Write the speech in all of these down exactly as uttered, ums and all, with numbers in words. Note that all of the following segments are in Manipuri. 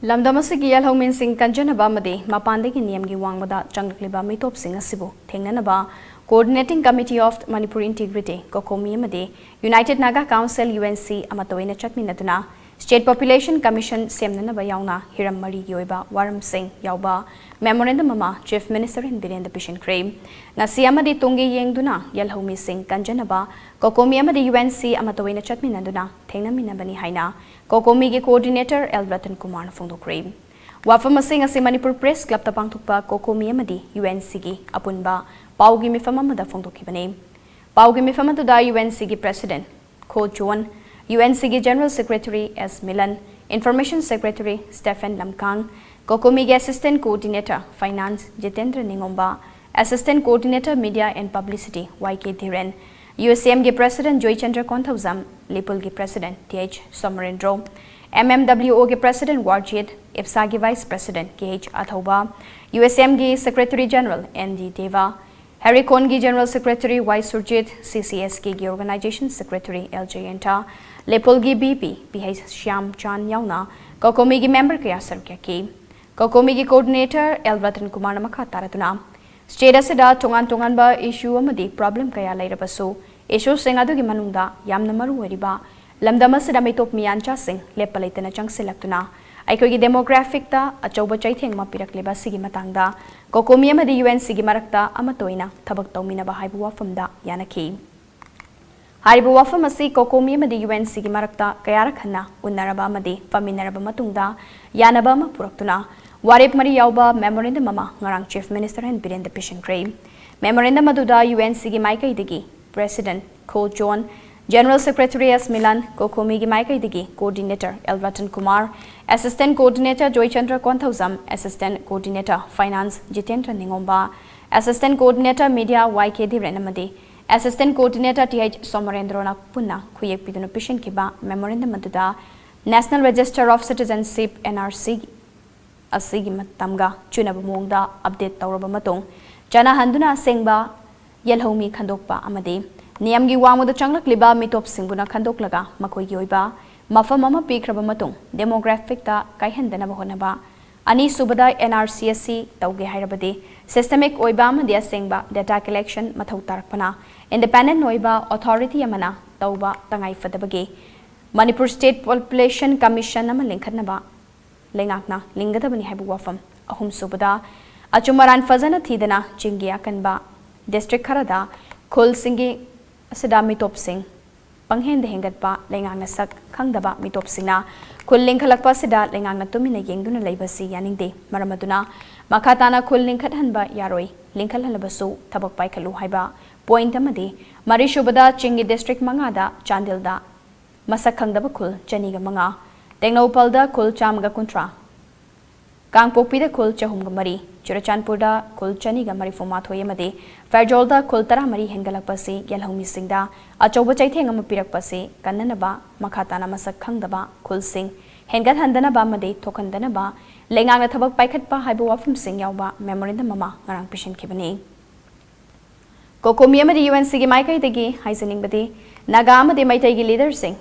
ꯂꯝꯗꯝ ꯑꯁꯤꯒꯤ ꯌꯦꯜꯍꯧꯃꯤꯁꯤꯡ ꯀꯟꯖꯅꯕ ꯑꯃꯗꯤ ꯃꯄꯥꯟꯗꯒꯤ ꯅꯤꯌꯝꯒꯤ ꯋꯥꯡꯃꯗ ꯆꯪꯂꯛꯂꯤꯕ ꯃꯤꯇꯣꯞꯁꯤꯡ ꯑꯁꯤꯕꯨ ꯊꯦꯡꯅꯅꯕ Coordinating Committee of Manipur Integrity, COCOMI, ꯑꯃꯗꯤ United Naga Council, UNC, ꯑꯃꯠꯇ ꯑꯣꯏꯅ ꯆꯠꯃꯤꯟꯅꯗꯨꯅ State Population Commission ꯁꯦꯝꯅꯅꯕ ꯌꯥꯎꯅ ꯍꯤꯔꯝ ꯃꯔꯤꯒꯤ ꯑꯣꯏꯕ ꯋꯥꯔꯝꯁꯤꯡ ꯌꯥꯎꯕ memorandum ꯑꯃ Chief Minister N ꯕꯤꯔꯦꯟꯗ ꯄꯤꯁꯤꯟꯈ꯭ꯔꯦ꯫ ꯉꯁꯤ ꯑꯃꯗꯤ ꯇꯨꯡꯒꯤ ꯌꯦꯡꯗꯨꯅ ꯌꯦꯜꯍꯧꯃꯤꯁꯤꯡ ꯀꯟꯖꯅꯕ COCOMI ꯑꯃꯗꯤ UNC ꯑꯃꯠꯇ ꯑꯣꯏꯅ ꯆꯠꯃꯤꯟꯅꯗꯨꯅ ꯊꯦꯡꯅꯃꯤꯟꯅꯕꯅꯤ ꯍꯥꯏꯅ COCOMI-ꯒꯤ Coordinator L ꯔꯇꯟ ꯀꯨꯃꯥꯔꯅ ꯐꯣꯡꯗꯣꯛꯈ꯭ꯔꯦ꯫ ꯋꯥꯐꯝ ꯑꯁꯤ ꯉꯁꯤ ꯃꯅꯤꯄꯨꯔ Press Club-ꯇ ꯄꯥꯡꯊꯣꯛꯄ COCOMI ꯑꯃꯗꯤ UNC-ꯒꯤ ꯑꯄꯨꯟꯕ ꯄꯥꯎꯒꯤ ꯃꯤꯐꯝ ꯑꯃꯗ ꯐꯣꯡꯗꯣꯛꯈꯤꯕꯅꯤ꯫ ꯄꯥꯎꯒꯤ ꯃꯤꯐꯝ ꯑꯗꯨꯗ UNC-ꯒꯤ President ꯈꯣ ꯖꯣꯟ, UNC-ꯒꯤ General Secretary S Milan, Information Secretary Stephen Lamkang, COCOMI-ꯒꯤ Assistant Coordinator Finance Jitendra Ningomba, Assistant Coordinator Media and Publicity Y K Dhiren, USAM-ꯒꯤ President ꯖꯣꯏꯆꯟꯗ꯭ꯔ ꯀꯣꯟꯊꯧꯖꯝ, ꯂꯤꯄꯨꯜꯒꯤ President ꯇꯤ ꯑꯩꯆ ꯁꯣꯃꯔꯦꯟꯗ꯭ꯔꯣ, MMWO-ꯒꯤ President ꯋꯥꯔꯖꯤꯠ, ꯏꯞꯁꯥꯒꯤ Vice President K H Athouba, USAM-ꯒꯤ Secretary General N D Deba, ꯍꯦꯔꯤꯀꯣꯟꯒꯤ General Secretary ꯋꯥꯏ ꯁꯨꯔꯖꯤꯠ, CCSK-ꯒꯤ Organization Secretary ꯑꯦꯜ ꯖꯌꯦꯟꯇ, ꯂꯤꯄꯨꯜꯒꯤ V P P H Shyam ꯆꯥꯟ ꯌꯥꯎꯅ COCOMI-ꯒꯤ member ꯀꯌꯥ ꯁꯔꯨꯛ ꯌꯥꯈꯤ꯫ COCOMI-ꯒꯤ Coordinator ꯑꯦꯜ ꯔꯇꯟ ꯀꯨꯃꯥꯔꯅ ꯃꯈꯥ ꯇꯥꯔꯗꯨꯅ, State ꯑꯁꯤꯗ ꯇꯣꯉꯥꯟ ꯇꯣꯉꯥꯟꯕ issue ꯑꯃꯗꯤ problem ꯀꯌꯥ ꯂꯩꯔꯕꯁꯨ, issue-ꯁꯤꯡ ꯑꯗꯨꯒꯤ ꯃꯅꯨꯡꯗ ꯌꯥꯝꯅ ꯃꯔꯨ ꯑꯣꯏꯔꯤꯕ ꯂꯝꯗꯝ ꯑꯁꯤꯗ ꯃꯤꯇꯣꯞ ꯃꯤꯌꯥꯟꯆꯥꯁꯤꯡ ꯂꯦꯞꯄ ꯂꯩꯇꯅ ꯆꯪꯁꯤꯜꯂꯛꯇꯨꯅ ꯑꯩꯈꯣꯏꯒꯤ demographic-ꯇ ꯑꯆꯧꯕ ꯆꯩꯊꯦꯡ ꯑꯃ ꯄꯤꯔꯛꯂꯤꯕ ꯑꯁꯤꯒꯤ ꯃꯇꯥꯡꯗ COCOMI ꯑꯃꯗꯤ UNC-ꯒꯤ ꯃꯔꯛꯇ ꯑꯃꯠꯇ ꯑꯣꯏꯅ ꯊꯕꯛ ꯇꯧꯃꯤꯟꯅꯕ ꯍꯥꯏꯕ ꯋꯥꯐꯝꯗ ꯌꯥꯅꯈꯤ꯫ ꯍꯥꯏꯔꯤꯕ ꯋꯥꯐꯝ ꯑꯁꯤ COCOMI ꯑꯃꯗꯤ UNC-ꯒꯤ ꯃꯔꯛꯇ ꯀꯌꯥꯔꯛ ꯍꯟꯅ ꯎꯟꯅꯔꯕ ꯑꯃꯗꯤ ꯐꯝꯃꯤꯟꯅꯔꯕ ꯃꯇꯨꯡꯗ ꯌꯥꯅꯕ ꯑꯃ ꯄꯨꯔꯛꯇꯨꯅ ꯋꯥꯔꯦꯞ ꯃꯔꯤ ꯌꯥꯎꯕ memorandum ꯑꯃ ꯉꯔꯥꯡ Chief Minister ꯑꯦꯟ ꯕꯤꯔꯦꯟꯗ ꯄꯤꯁꯤꯟꯈ꯭ꯔꯦ꯫ Memorandum ꯑꯗꯨꯗ UNC-ꯒꯤ ꯃꯥꯏꯀꯩꯗꯒꯤ President Kho John, General Secretary S Milan, COCOMI-ꯒꯤ ꯃꯥꯏꯀꯩꯗꯒꯤ Coordinator L Ratan Kumar, Assistant Coordinator Joychandra Konthoujam, Assistant Coordinator Finance Jitendra Ningomba, Assistant Coordinator Media Y K Dhiren ꯑꯃꯗꯤ Assistant Coordinator ꯇꯤ ꯑꯩꯆ ꯁꯣꯃꯔꯦꯟꯗ꯭ꯔꯣꯅ ꯄꯨꯟꯅ ꯈꯨꯌꯦꯛ ꯄꯤꯗꯨꯅ ꯄꯤꯁꯤꯟꯈꯤꯕ memorandum ꯑꯗꯨꯗ National Register of Citizenship, NRC, ꯑꯁꯤꯒꯤ ꯃꯇꯝꯒ ꯆꯨꯅꯕ ꯃꯑꯣꯡꯗ update ꯇꯧꯔꯕ ꯃꯇꯨꯡ, ꯆꯥꯅꯍꯟꯗꯨꯅ ꯑꯁꯦꯡꯕ ꯌꯦꯜꯍꯧꯃꯤ ꯈꯟꯗꯣꯛꯄ ꯑꯃꯗꯤ ꯅꯤꯌꯝꯒꯤ ꯋꯥꯡꯃꯗ ꯆꯪꯂꯛꯂꯤꯕ ꯃꯤꯇꯣꯞꯁꯤꯡꯕꯨꯅ ꯈꯟꯗꯣꯛꯂꯒ ꯃꯈꯣꯏꯒꯤ ꯑꯣꯏꯕ ꯃꯐꯝ ꯑꯃ ꯄꯤꯈ꯭ꯔꯕ ꯃꯇꯨꯡ demographic ꯇ ꯀꯥꯏꯍꯟꯗꯅꯕ ꯍꯣꯠꯅꯕ꯫ ꯑꯅꯤꯁꯨꯕꯗ, N R C S C ꯇꯧꯒꯦ ꯍꯥꯏꯔꯕꯗꯤ systemic ꯑꯣꯏꯕ ꯑꯃꯗꯤ ꯑꯁꯦꯡꯕ data collection ꯃꯊꯧ ꯇꯥꯔꯛꯄꯅ independent ꯑꯣꯏꯕ authority ꯑꯃꯅ ꯇꯧꯕ ꯇꯉꯥꯏ ꯐꯗꯕꯒꯤ Manipur State Population Commission ꯑꯃ ꯂꯤꯡꯈꯠꯅꯕ ꯂꯩꯉꯥꯛꯅ ꯂꯤꯡꯒꯗꯕꯅꯤ ꯍꯥꯏꯕ ꯋꯥꯐꯝ꯫ ꯑꯍꯨꯝꯁꯨꯕꯗ, ꯑꯆꯨꯝ ꯑꯔꯥꯟ ꯐꯖꯅ ꯊꯤꯗꯅ ꯆꯤꯡꯒꯤ ꯑꯀꯟꯕ district ꯈꯔꯗ ꯈꯨꯜꯁꯤꯡꯒꯤ ꯑꯁꯤꯗ ꯃꯤꯇꯣꯞꯁꯤꯡ ꯄꯪꯍꯦꯟꯗ ꯍꯦꯟꯒꯠꯄ, ꯂꯩꯉꯥꯛꯅ ꯁꯛ ꯈꯪꯗꯕ ꯃꯤꯇꯣꯞꯁꯤꯡꯅ ꯈꯨꯜ ꯂꯤꯡꯈꯠꯂꯛꯄ ꯑꯁꯤꯗ ꯂꯩꯉꯥꯛꯅ ꯇꯨꯃꯤꯟꯅ ꯌꯦꯡꯗꯨꯅ ꯂꯩꯕꯁꯤ ꯌꯥꯅꯤꯡꯗꯦ꯫ ꯃꯔꯝ ꯑꯗꯨꯅ ꯃꯈꯥ ꯇꯥꯅ ꯈꯨꯜ ꯂꯤꯡꯈꯠꯍꯟꯕ ꯌꯥꯔꯣꯏ, ꯂꯤꯡꯈꯠꯍꯜꯂꯕꯁꯨ ꯊꯕꯛ ꯄꯥꯏꯈꯠꯂꯨ ꯍꯥꯏꯕ point ꯑꯃꯗꯤ ꯃꯔꯤꯁꯨꯕꯗ ꯆꯤꯡꯒꯤ district ꯃꯉꯥꯗ ꯆꯥꯟꯗꯦꯜꯗ ꯃꯁꯛ ꯈꯪꯗꯕ ꯈꯨꯜ ꯆꯅꯤꯒ ꯃꯉꯥ, ꯇꯦꯡꯅꯧꯄꯜꯗ ꯈꯨꯜ ꯆꯥꯝꯃꯒ ꯀꯨꯟꯊ꯭ꯔꯥ, ꯀꯥꯡꯄꯣꯛꯄꯤꯗ ꯈꯨꯜ ꯆꯍꯨꯝꯒ ꯃꯔꯤ, ꯆꯨꯔꯆꯥꯟꯄꯨꯔꯗ ꯈꯨꯜ ꯆꯅꯤꯒ ꯃꯔꯤꯐꯨ ꯃꯥꯊꯣꯏ ꯑꯃꯗꯤ ꯐꯦꯔꯖꯣꯜꯗ ꯈꯨꯜ ꯇꯔꯥꯃꯔꯤ ꯍꯦꯟꯒꯠꯂꯛꯄꯁꯤ ꯌꯦꯜꯍꯧꯃꯤꯁꯤꯡꯗ ꯑꯆꯧꯕ ꯆꯩꯊꯦꯡ ꯑꯃ ꯄꯤꯔꯛꯄꯁꯤ ꯀꯟꯅꯅꯕ ꯃꯈꯥ ꯇꯥꯅ ꯃꯁꯛ ꯈꯪꯗꯕ ꯈꯨꯜꯁꯤꯡ ꯍꯦꯟꯒꯠꯍꯟꯗꯅꯕ ꯑꯃꯗꯤ ꯊꯣꯛꯍꯟꯗꯅꯕ ꯂꯩꯉꯥꯛꯅ ꯊꯕꯛ ꯄꯥꯏꯈꯠꯄ ꯍꯥꯏꯕ ꯋꯥꯐꯝꯁꯤꯡ ꯌꯥꯎꯕ memorandum ꯑꯃ ꯉꯔꯥꯡ ꯄꯤꯁꯤꯟꯈꯤꯕꯅꯤ꯫ ꯀꯣꯀꯣꯃꯤ ꯑꯃꯗꯤ U N C ꯒꯤ ꯃꯥꯏꯀꯩꯗꯒꯤ ꯍꯥꯏꯖꯅꯤꯡꯕꯗꯤ, ꯅꯥꯒꯥ ꯑꯃꯗꯤ ꯃꯩꯇꯩꯒꯤ leader ꯁꯤꯡ,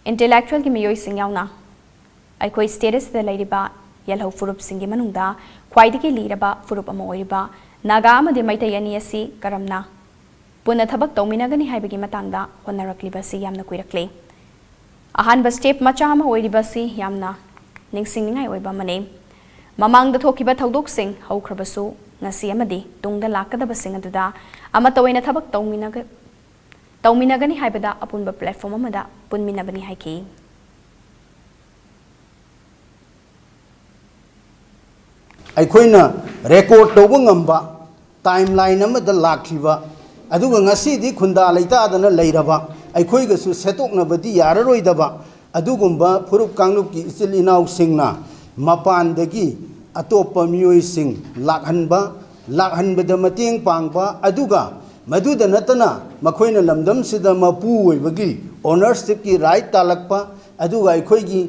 intellectual ꯒꯤ ꯃꯤꯑꯣꯏꯁꯤꯡ ꯌꯥꯎꯅ ꯑꯩꯈꯣꯏ state ꯑꯁꯤꯗ ꯂꯩꯔꯤꯕ ꯌꯦꯜꯍꯧ ꯐꯨꯔꯨꯞꯁꯤꯡꯒꯤ ꯃꯅꯨꯡꯗ ꯈ꯭ꯋꯥꯏꯗꯒꯤ ꯂꯤꯔꯕ ꯐꯨꯔꯨꯞ ꯑꯃ ꯑꯣꯏꯔꯤꯕ ꯅꯥꯒꯥ ꯑꯃꯗꯤ ꯃꯩꯇꯩ ꯑꯅꯤ ꯑꯁꯤ ꯀꯔꯝꯅ ꯄꯨꯟꯅ ꯊꯕꯛ ꯇꯧꯃꯤꯟꯅꯒꯅꯤ ꯍꯥꯏꯕꯒꯤ ꯃꯇꯥꯡꯗ ꯍꯣꯠꯅꯔꯛꯂꯤꯕ ꯑꯁꯤ ꯌꯥꯝꯅ ꯀꯨꯏꯔꯛꯂꯦ꯫ ꯑꯍꯥꯟꯕ step ꯃꯆꯥ ꯑꯃ ꯑꯣꯏꯔꯤꯕ ꯑꯁꯤ ꯌꯥꯝꯅ ꯅꯤꯡꯁꯤꯡꯅꯤꯡꯉꯥꯏ ꯑꯣꯏꯕ ꯑꯃꯅꯤ꯫ ꯃꯃꯥꯡꯗ ꯊꯣꯛꯈꯤꯕ ꯊꯧꯗꯣꯛꯁꯤꯡ ꯍꯧꯈ꯭ꯔꯕꯁꯨ, ꯉꯁꯤ ꯑꯃꯗꯤ ꯇꯨꯡꯗ ꯂꯥꯛꯀꯗꯕꯁꯤꯡ ꯑꯗꯨꯗ ꯑꯃꯠꯇ ꯑꯣꯏꯅ ꯊꯕꯛ ꯇꯧꯃꯤꯟꯅꯒ-, ꯇꯧꯃꯤꯟꯅꯒꯅꯤ ꯍꯥꯏꯕꯗ ꯑꯄꯨꯟꯕ platform ꯑꯃꯗ ꯄꯨꯟꯃꯤꯟꯅꯕꯅꯤ ꯍꯥꯏꯈꯤ꯫ ꯑꯩꯈꯣꯏꯅ record ꯇꯧꯕ ꯉꯝꯕ timeline ꯑꯃꯗ ꯂꯥꯛꯈꯤꯕ, ꯑꯗꯨꯒ ꯉꯁꯤꯗꯤ ꯈꯨꯟꯗꯥ ꯂꯩꯇꯥꯗꯅ ꯂꯩꯔꯕ, ꯑꯩꯈꯣꯏꯒꯁꯨ ꯁꯦꯠꯇꯣꯛꯅꯕꯗꯤ ꯌꯥꯔꯔꯣꯏꯗꯕ ꯑꯗꯨꯒꯨꯝꯕ ꯐꯨꯔꯨꯞ ꯀꯥꯡꯂꯨꯞꯀꯤ ꯏꯆꯤꯜ ꯏꯅꯥꯎꯁꯤꯡꯅ ꯃꯄꯥꯟꯗꯒꯤ ꯑꯇꯣꯞꯄ ꯃꯤꯑꯣꯏꯁꯤꯡ ꯂꯥꯛꯍꯟꯕ, ꯂꯥꯛꯍꯟꯕꯗ ꯃꯇꯦꯡ ꯄꯥꯡꯕ, ꯑꯗꯨꯒ ꯃꯗꯨꯗ ꯅꯠꯇꯅ ꯃꯈꯣꯏꯅ ꯂꯝꯗꯝꯁꯤꯗ ꯃꯄꯨ ꯑꯣꯏꯕꯒꯤ ownership ꯀꯤ right ꯇꯥꯜꯂꯛꯄ, ꯑꯗꯨꯒ ꯑꯩꯈꯣꯏꯒꯤ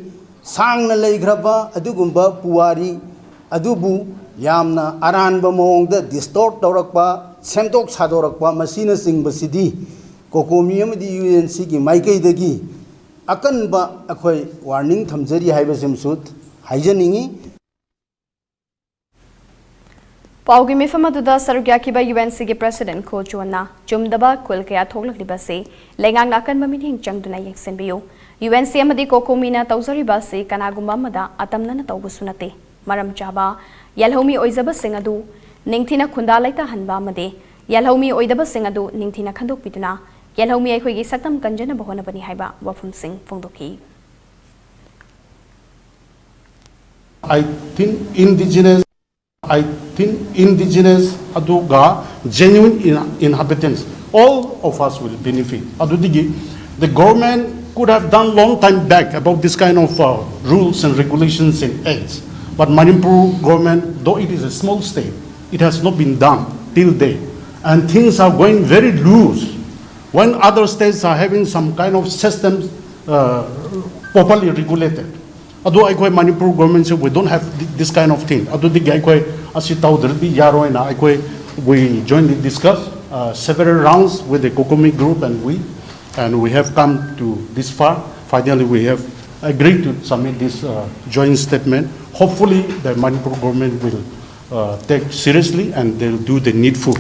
ꯁꯥꯡꯅ ꯂꯩꯈ꯭ꯔꯕ ꯑꯗꯨꯒꯨꯝꯕ ꯄꯨꯋꯥꯔꯤ ꯑꯗꯨꯕꯨ ꯌꯥꯝꯅ ꯑꯔꯥꯟꯕ ꯃꯑꯣꯡꯗ distort ꯇꯧꯔꯛꯄ, ꯁꯦꯝꯗꯣꯛ ꯁꯥꯗꯣꯔꯛꯄ, ꯃꯁꯤꯅꯆꯤꯡꯕꯁꯤꯗꯤ ꯀꯣꯀꯣꯃꯤ ꯑꯃꯗꯤ U N C ꯒꯤ ꯃꯥꯏꯀꯩꯗꯒꯤ ꯑꯀꯟꯕ ꯑꯩꯈꯣꯏ ꯋꯥꯔꯅꯤꯡ ꯊꯝꯖꯔꯤ ꯍꯥꯏꯕꯁꯤꯃꯁꯨ ꯍꯥꯏꯖꯅꯤꯡꯏ꯫ ꯄꯥꯎꯒꯤ ꯃꯤꯐꯝ ꯑꯗꯨꯗ ꯁꯔꯨꯛ ꯌꯥꯈꯤꯕ ꯌꯨ ꯑꯦꯟ ꯁꯤꯒꯤ ꯄ꯭ꯔꯦꯁꯤꯗꯦꯟꯠ ꯈꯣ ꯆꯨꯋꯟꯅ ꯆꯨꯝꯗꯕ ꯈꯨꯜ ꯀꯌꯥ ꯊꯣꯛꯂꯛꯂꯤꯕ ꯑꯁꯤ ꯂꯩꯉꯥꯛꯅ ꯑꯀꯟꯕ ꯃꯤꯠꯌꯦꯡ ꯆꯪꯗꯨꯅ ꯌꯦꯡꯁꯤꯟꯕꯤꯌꯨ꯫ ꯌꯨ ꯑꯦꯟ ꯁꯤ ꯑꯃꯗꯤ ꯀꯣꯀꯣꯃꯤꯅ ꯇꯧꯖꯔꯤꯕ ꯑꯁꯤ ꯀꯅꯥꯒꯨꯝꯕ ꯑꯃꯗ ꯑꯇꯝꯅꯅ ꯇꯧꯕꯁꯨ ꯅꯠꯇꯦ꯫ ꯃꯔꯝ ꯆꯥꯕ ꯌꯦꯜꯍꯧꯃꯤ ꯑꯣꯏꯖꯕꯁꯤꯡ ꯑꯗꯨ ꯅꯤꯡꯊꯤꯅ ꯈꯨꯟꯗꯥ ꯂꯩꯇꯥꯍꯟꯕ ꯑꯃꯗꯤ ꯌꯦꯜꯍꯧꯃꯤ ꯑꯣꯏꯗꯕꯁꯤꯡ ꯑꯗꯨ ꯅꯤꯡꯊꯤꯅ ꯈꯟꯗꯣꯛꯄꯤꯗꯨꯅ ꯌꯦꯜꯍꯧꯃꯤ ꯑꯩꯈꯣꯏꯒꯤ ꯁꯛꯇꯝ ꯀꯟꯖꯅꯕ ꯍꯣꯠꯅꯕꯅꯤ ꯍꯥꯏꯕ ꯋꯥꯐꯝꯁꯤꯡ ꯐꯣꯡꯗꯣꯛꯈꯤ꯫ I think indigenous, I think indigenous ꯑꯗꯨꯒ genuine in- inhabitants, all of us will benefit. ꯑꯗꯨꯗꯒꯤ, the government could have done long time back about this kind of uh, rules and regulations and acts. But Manipur government, though it is a small state, it has not been done till date. And things are going very loose. When other states are having some kind of systems uh, properly regulated, ꯑꯗꯣ ꯑꯩꯈꯣꯏ Manipur ꯒꯣꯔꯃꯦꯟꯁꯦ, we don't have thi- this kind of thing. ꯑꯗꯨꯗꯒꯤ ꯑꯩꯈꯣꯏ ꯑꯁꯤ ꯇꯧꯗ꯭ꯔꯗꯤ ꯌꯥꯔꯣꯏꯅ ꯑꯩꯈꯣꯏ, we jointly discuss uh, several rounds with the COCOMI group and we, and we have come to this far. Finally, we have agreed to submit this uh, joint statement. Hopefully, the Manipur government will uh, take seriously and they'll do the needful.